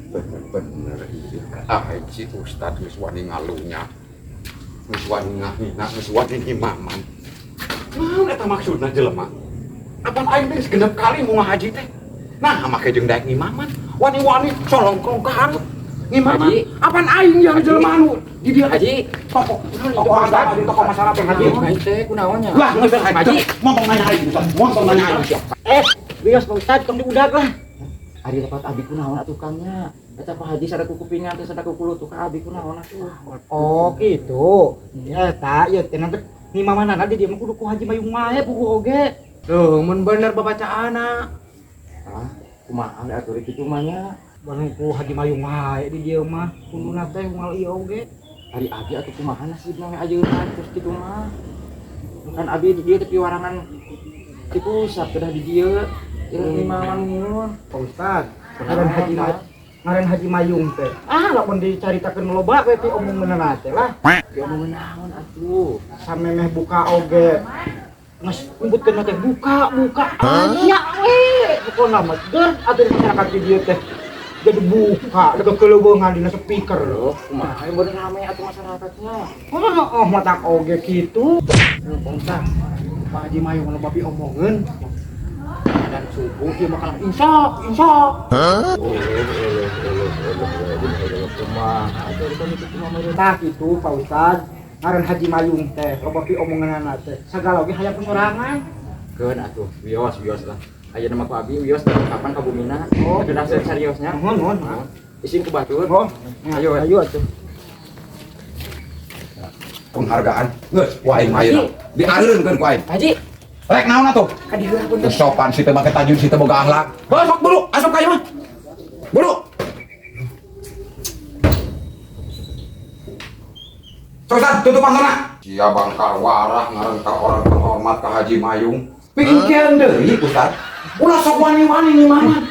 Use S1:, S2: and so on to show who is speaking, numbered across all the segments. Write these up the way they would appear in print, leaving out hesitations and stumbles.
S1: Bener-bener ieu haji ustad geus wani ngalunya. Geus wani ngahina, geus wani ngimaman. Naon eta maksudna jelema? Apan aing teh geus genep kali mau ngahaji teh. Nah, make jeung daek ngimaman. Wani-wani solongkrong ka hareup. Ngimaman.
S2: Haji.
S1: Apan aing yang jelema anu di dieu
S2: Haji.
S1: Tokoh tokoh agama di tokoh masyarakat haji.
S2: Haji teh kunaon nya?
S1: Lah, geus haji.
S2: Haji.
S1: Montong nanya aing, Ustad. Montong nanya aing siap.
S3: Eh, wios Pak Ustad, tong diudag lah.
S2: Ari lepat abi kunaon atuh Kang nya? Eta Pak Haji sada kukupingan teh sada kukulutuh ka abi kunaon atuh.
S3: Oh, gitu. Ya, tak, ya teh nanti ngimamanana di dieu mah kudu ku Haji Mayung wae puguh oge.
S4: Tuh, mun bener babacaana.
S2: Ah, kumaha atuh kitu mah nya?
S3: Bareng ku Haji Mayung wae di dieu mah kuduna teh unggal ieu oge.
S2: Ari abi atuh kumaha nasibna we ayeuna terus kitu mah. Kan abi di dieu teh piwarangan di pusat kedah di dieu. Ieu ngimaman mun.
S3: Pak Ustad, ngaran Haji Mayung teh. Ah, lamun dicaritakeun loba we teh omongeunana teh lah.
S2: Diomongeun naon atuh?
S3: Samemeh buka oge. Geus nyebutkeun teh buka, buka. Aya we. Pokona mah ger atuh di masyarakat di dieu teh. Jadi buka, ada kekeleuweungan dina speaker.
S2: Loh, kumaha bener rame atuh masyarakatnya.
S3: Oh, matak oge kitu.
S4: Pak Ustad, Pak Haji Mayung loba piomongeun. Dan subuh ieu mah kalah insya, insya.
S2: Kumaha atuh ari kitu mah meureun.
S3: Tah kitu Pak Ustad. Ngaran Haji Mayung teh loba piomongeunana teh. Sagala oge hayang ku sorangan.
S2: Keun atuh, wios wios lah. Ayeuna mah ku abi wios kapan ka bumina?
S3: Oh,
S2: Tapi dah seriusnya.
S3: Nuhun, nuhun.
S2: Isin ku batur.
S3: Oh,
S2: Ayo,
S3: ayo atuh.
S1: Penghargaan geus ku aing mah ayeuna. Diareunkeun ku aing.
S2: Haji,
S1: Rek naon atuh?
S2: ka dieu punten.
S1: Teu sopan si teu make tajun si teu boga akhlak. Heuh sok buru, asup ka ieu mah. Buru. Sok Ustad, tutup pantona. Sia bangkar warah ngaran ka orang terhormat ka Haji Mayung. Pingkeun deui Ustad. Ulah sok wani-wani ngimaman.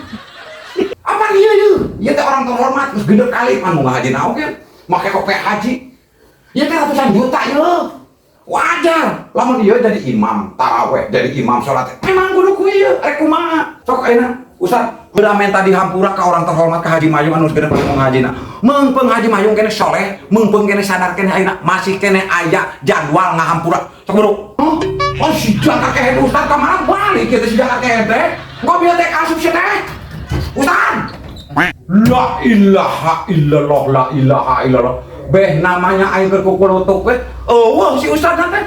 S1: Apa ieu ieu? Ieu teh orang terhormat geus genep kali pan mau ngahaji naon ge. Make kok kayak haji. Ieu teh ratusan juta ieu. Wajar lamun ieu jadi imam taraweh, jadi imam salat. Memang kudu ku ieu, rek kumaha? Sok ayeuna Ustad, udah minta dihampura ka orang terhormat ka Haji Mayung anu geus genep kali mau ngahajina. Meungpeung Haji Mayung kene soleh, meungpeung kene sadar kene ayeuna masih kene aya jadwal ngahampura. Sok buru. Huh? Oh si jangka kehed Ustad ka mana balik ieu teh si jangka kehed teh. Engko bieu teh asup si teh. Ustad. La ilaha illallah, la ilaha illallah. Beh namanya aing keur kukulutuk we. Eueuh si Ustad teh.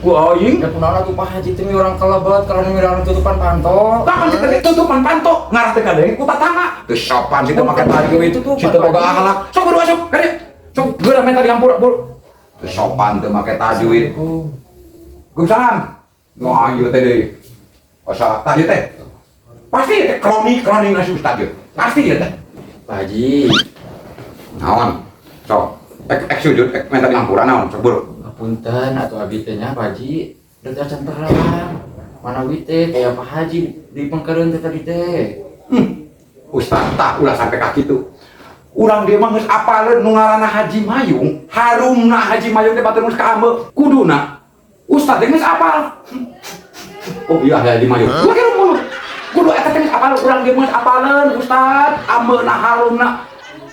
S1: Ku aing.
S2: Ya kunaon atuh Pak Haji teh urang kelebat kalau nu urang tutupan panto.
S1: Tah kan teh tutupan panto, ngarah teh kadenge ku tatangga. Teu sopan si teh make tajwid, si teh boga akhlak. Sok buru asup ka dieu. Sok geura menta dihampura buru. Teu sopan teu make tajwid. Waalaikumsalam. Wah, ieu teh deui. Asa tah ieu teh. Pasti teh kroni-kroni na si Ustad ieu. Pasti ieu teh.
S2: Pak Haji.
S1: Naon? Sok. Ek ek sujud, ek minta dihampura naon? Sok buru.
S2: Punten atuh abi teh nya Pak Haji. Teu acan terang. Manawi teh kaya Pak Haji di pengkereun teh tadi teh.
S1: Ustad tah ulah sampai ka kitu. Urang dieu mah geus apaleun nu ngaranna Haji Mayung, harumna Haji Mayung teh batur geus kaambe. Kuduna Ustad teh geus apal. Oh iya Haji Mayung. Ulah kira mulut. Kudu eta teh geus apal urang dieu mah geus apaleun Ustad, ambeuna harumna.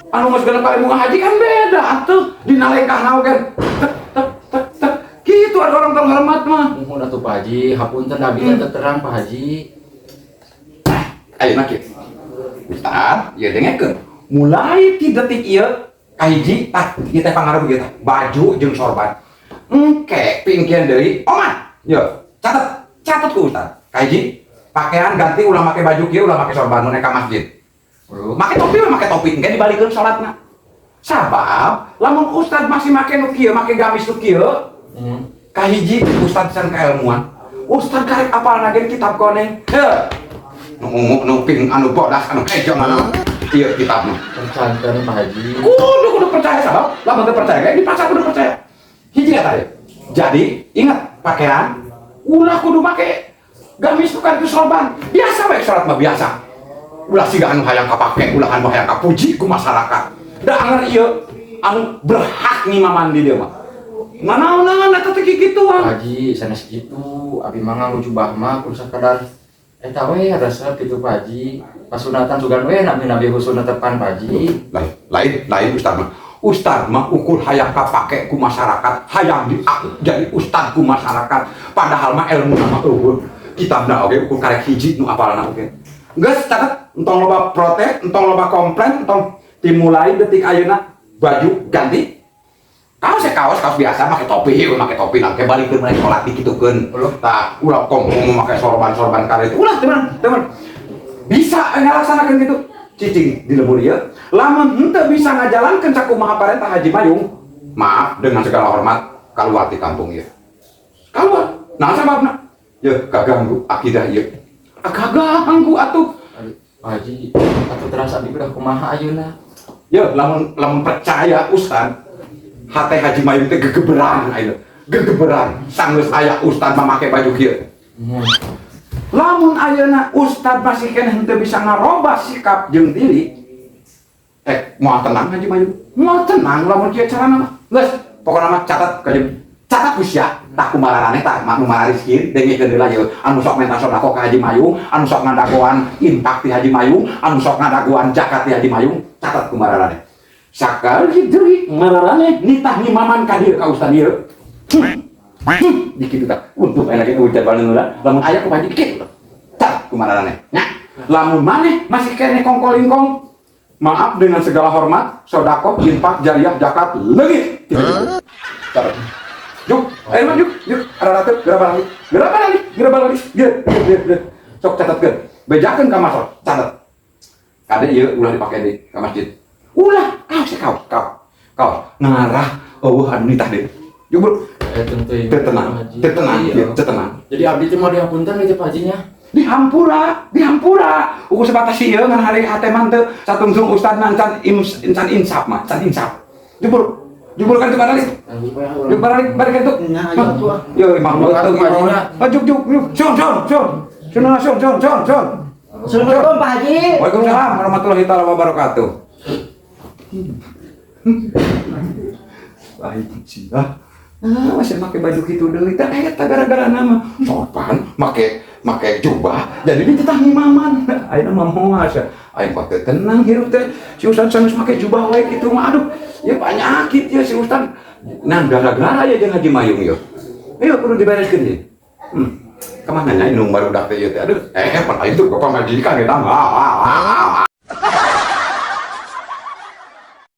S1: Anu geus genep kali munga haji kan beda atuh dina lengkahna oge. Tek tek tek tek. Kitu ada orang terhormat mah.
S2: Muhun atuh Pak Haji, hapunten abi teh terang Pak Haji.
S1: Ayeuna kieu. Ustad, ieu dengekeun. Mulai ti detik ieu kahiji tah ieu teh pangaruh ieu tah baju jeung sorban. Engke pingkeun deui omat. Yo, catet, catet ku Ustad. Kahiji pakaian ganti ulah make baju kieu ulah make sorban mun ka masjid. Make topi mah make topi engke dibalikeun salatna. Sabab lamun Ustad masih make nu kieu, make gamis nu kieu, kahiji Ustad can kaelmuan. Ustad karek apalna ge kitab koneng. Heuh. Nu ungu, nu pink, anu bodas, anu hejo mana ieu kitabna.
S2: Percanten Pak Haji.
S1: Kudu kudu percaya sabab lamun teu percaya ge dipaksa kudu percaya. Hiji eta ye. Jadi ingat pakaian ulah kudu make gamis bukan ku sorban. Biasa we salat mah biasa. Ulah siga anu hayang kapake, ulah anu hayang kapuji ku masyarakat. Da anger ieu anu berhak ngimaman di dieu mah. Nanaonan eta teh kikituan.
S2: Pak Haji sanes kitu, abi mah nganggo jubah mah kudu sakadar eta we resep kitu Pak Haji. Pasunatan sugan we nabi nabi khusus netepan, Pak Haji.
S1: Lain, lain, lain ustad mah. Ustad mah ukur hayang kapake ku masyarakat, hayang di jadi ustad ku masyarakat. Padahal mah ilmu nama euweuh. Kitabna oge ukur karek hiji nu apalna oge. Geus catet, entong loba protes, entong loba komplain, entong dimulai detik ayeuna baju ganti. Kaos ya kaos, kaos biasa make topi, make topi nangke balikeun mulai sholat dikitukeun. Tah, ulah komo make sorban-sorban karet. Ulah, teman, teman. Bisa ngalaksanakeun gitu. Cicing di lembur ieu. Lamun henteu bisa ngajalankeun sakumaha parentah Haji Mayung, maaf dengan segala hormat, keluar di kampung ieu. Keluar. Nah, sababna? Ya, kaganggu akidah ieu. Ah, kaganggu atuh.
S2: Pak Haji, atuh terasa abdi udah kumaha ayeuna.
S1: Ya, lamun lamun percaya ustad, hate Haji Mayung teh gegeberan ayeuna. Gegeberan. Sanggeus aya ustad mamakai baju kieu. Lamun ayeuna ustad masih keneh henteu bisa ngarobah sikap jeung diri, moal tenang Haji Mayung. Moal tenang lamun kieu carana mah. Geus, pokona mah catat ka catat ku sia, tah kumaraneh tah nu marariskin dengekeun heula ieu. Anu sok menta sedekah ka Haji Mayung, anu sok ngadagoan infak ti Haji Mayung, anu sok ngadagoan zakat ti Haji Mayung, catat kumararaneh. Sakali deui mararaneh nitah ngimaman ka dieu ka ustad ieu. Di kitu tah. Untung aya lagi ujar baleun lamun aya ku Haji kitu tah. Catat kumararaneh. Nya. Lamun maneh masih keneh kongkolingkong, maaf dengan segala hormat, sodakoh, infak, jariah, zakat, leungit. Catat. Juk, ayo mah juk, juk, ada ratu, geura balik, geura balik, geura balik, geura, geura, geura. Sok catatkeun. Bejakeun ka masjid, catat. Kade ieu ulah dipake di ka masjid. Ulah, kaos kaos, kaos. Kaos ngarah euweuh anu nitah deui. Juk, bro.
S2: Tentu
S1: Teu tenang, teu tenang,
S2: Iya.
S1: teu tenang.
S2: Jadi abdi teh mau dihapunten gitu, Pak Hajinya.
S1: Dihampura, dihampura. Ukur sebatas ieu ngan hari hate mah teu satungtung ustad mah can can insaf mah, can insaf. Jubur, jubur kan itu balik. Juk balik, balik itu.
S3: Nya, ayo atuh ah.
S1: Yo, imam
S2: Makan
S1: tuh,
S2: Pak Haji.
S1: Ah, juk, juk, juk. Son, son, son. Son, son, son, son, son.
S3: Assalamualaikum, Pak Haji.
S1: Waalaikumsalam warahmatullahi taala wabarakatuh. Baik sih ah. Ah, masih make baju gitu deui teh eta gara-gara nama sopan make make jubah jadi dititah ngimaman. Ayeuna mah moal sia. Aing mah teu tenang hirup teh si ustad sanggeus make jubah wae kitu mah, aduh ya penyakit ya si ustad. Nah, gara-gara ya jeung Haji Mayung ieu. Ayo kudu dibereskeun ieu. Kemana nya indung barudak teh ieu teh, aduh pan aing tuh pamajikan eta ah, ah, ah, ah.